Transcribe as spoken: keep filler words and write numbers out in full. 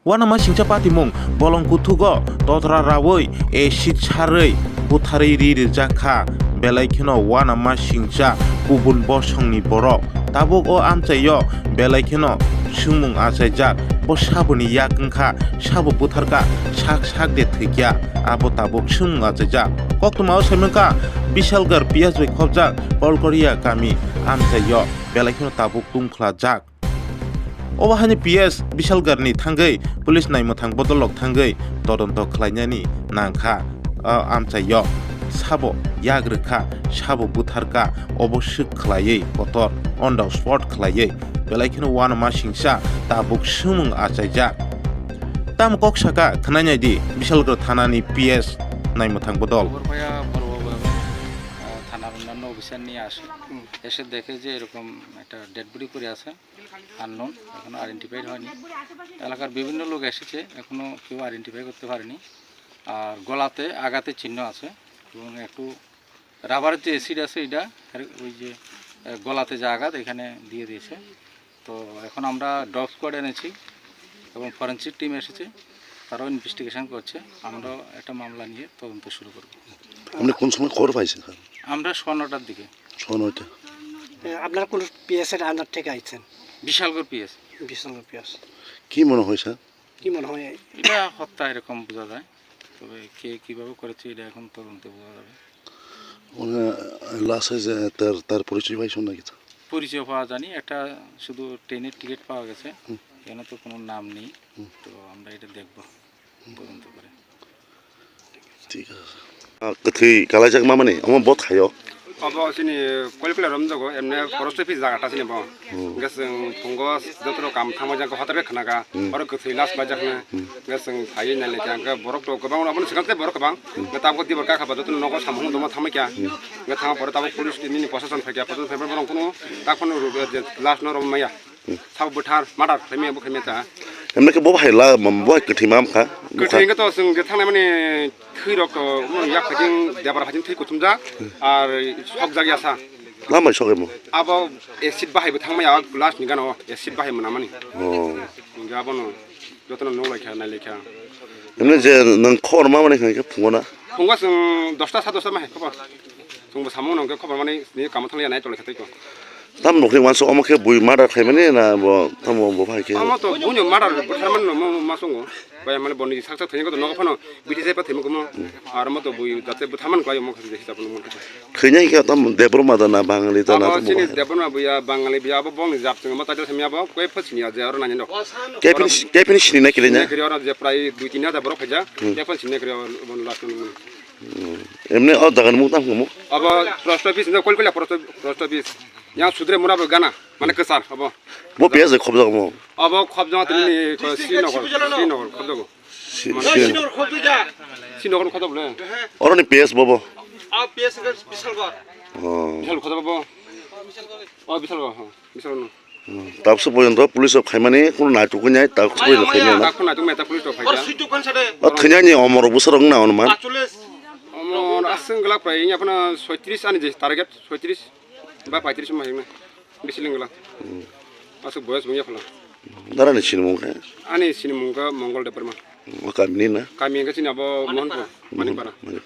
Uanama singcha patimung bolong kuthugo totra raui acid sarui butharwi ri rijak kha, belai kheno uanama singcha kubun bosongni borok tabuk o amchaio belai kheno swngmung achaijak. Bo saboni yak wngkha, sabo butharkha, sak sak de thwikya, abo tabuk swngmung achaijak. Koktwmao saimankha Bishalgarh P S bai khopjak Kolkoria kami amchaio belai kheno tabuk tungphlajak. Obo haini P S Bishalgarhni thangwi police naimwthang bodolrok thangwi todonto khlainani nangkha. O amchaio sabo yak rwkha, sabo butharkha, obo swk khlaiwi kotor on the spot khlaiwi belai kheno uanama singcha tabuk swngmung achaijak. Tamo kok saka khwnai naidi Bishalgarh thanani P S naimwthang bodol. খবর পাইয়া বড়বাবু এবং, আহ, থানার অন্যান্য অফিসার নিয়ে আসে। এসে দেখে যে এরকম একটা ডেড বডি পড়ে আছে। আননোন, এখনো আইডেন্টিফাইড হয়নি। এলাকার বিভিন্ন লোক এসেছে, এখনো কেউ আইডেন্টিফাই করতে পারেনি। আর গলাতে আঘাতের চিহ্ন আছে এবং একটু রাবারের যে অ্যাসিড আছে, এটা আর ওই যে, এ, গলাতে যে আঘাত, এখানে দিয়ে দিয়েছে। তো এখন আমরা ডগ স্কোয়াড এনেছি এবং ফরেন্সিক টিম এসেছে, তারাও ইনভেস্টিগেশন করছে। আমরাও একটা মামলা নিয়ে তদন্ত শুরু করব। আপনি কোন সময় খবর পাইছেন, স্যার? আমরা সোয়া নটার দিকে। সোয়া নয়টা। এ, আপনারা কোন পিএস এর আন্ডার থেকে আইছেন? বিশালগড় পিএস। বিশালগড় পিএস। কি মনে হয়, স্যার? কি মনে হয়? এটা হত্যা এরকম বোঝা যায়, তবে কে কিভাবে করেছে এটা এখন তদন্তে বোঝা যাবে। মানে, লাশে যে তার, তার পরিচয় পাইছেন নাকি? পরিচয় পাওয়া যায়নি, একটা শুধু ট্রেনের টিকিট পাওয়া গেছে, হুম। এখানে তো কোনো নাম নেই, হুম। তো আমরা এটা দেখব তদন্ত করে। ঠিক আছে। Ah, kwthwi kalaijak mamani, omo bo thaio. Obo chini Koilkula romjago, emne forest office jaga ta chini bo. Hmm. Hwnkhe chwng phungo joto rok kam thangma jang hotel bai khna kha. Hmm. Oro kwthwi last baijak hwnwi. Hmm. Hwnkhe chwng phaiwi nailai kha, hwnkhe borok rok kwbang, obono swkang tei borok kwbang. Hmm. Hwnkhe tabuk tei borok kha kha ba joto nogo samung tongma thamwi kha. Hmm. Hwnkhe thangma pore tabuk police nini proshashan phai kha, proshashan phai borok phano tak phano last no rom maya. Hmm. Sabo bwthar, murder khlaimaya, bo khlaimaya ta. Emne khe bo bahai la, bo bahai kwthwi ma wngkha. Kwthwi hwnkhe to chwng je thangnai mani thwi rok to, omo yak phaiting, debra phaiting thwi kuthumjak, ar sokjak ya sa. Lambai sokemo? Abo acid bahai bo thangmaya, glass ni gana o acid bahai mwnamani. Oh. Hwnkhe abono jotono nuklaikha, nailaikha. Emne je nwng khobor ma mani hwnkhe phungo na? Phungo chwng dosta, sa dosta ma hai khobor. Chwngbo samung nangkhe khobor mani ni kamo thangya nai tolai khatai ko. Tam nokni wansa omo khe bui murder khaimani na bo tamo bo phai khe? Omo to buino murder bwtharmani no mo ma songo. Bai mane boni sak sak thengko to nogo phano biti jai pa thengko mo. Ar mo to bui jate bwtharmani kwlai omo khe hisab no mo. Thwinai khe tam Debbarma da na Bangali da na Abo tamo chini bo hai. Debbarma buya Bangali buya abo bongni jab chwng mo ta themya bo koi pha sini aje aro nani no. Kepin kepin sini na kile na? Kiri aro je prai dui tin hajar borok khaja. Hmm. Kepin sini kiri aro bon last no. Hmm. Emne o jaga ni mung tang mo? Abo post office no Koilkula post, post office. Yang sudre mura bo gana, mane kwchar abo. Bo P S khobjak mo? Abo khobjak tini ko Srinagar, Srinagar khobjak. Si, Mane si. Srinagar khobjak. Srinagar khobjak bole. Oro ni P S bo bo? A P S ke Bishalgarh. Oh. Bishal khobjak bo. Oh, Bishalgarh, ha. Bishalgarh no. Hmm. Tabuk se porjonto police rok khaimani kuno naituknai, tabuk se porjonto khaimani na. Tabuk naituknai ta police rok khaikha. O thwinani omor bwsarok wngna onuman. Omor aswk glak pai, wngya phano soitris ani je target, soitris ba paitris ma hingna. Bisi lengla. Hmm. Aswk boyas wngya phano. Darani sinimung khe? Ani sinimung khe Mongol Debbarma. O kamini na? Kami hwnkhe chini abo Mohanpur, Manikpara. Manik-,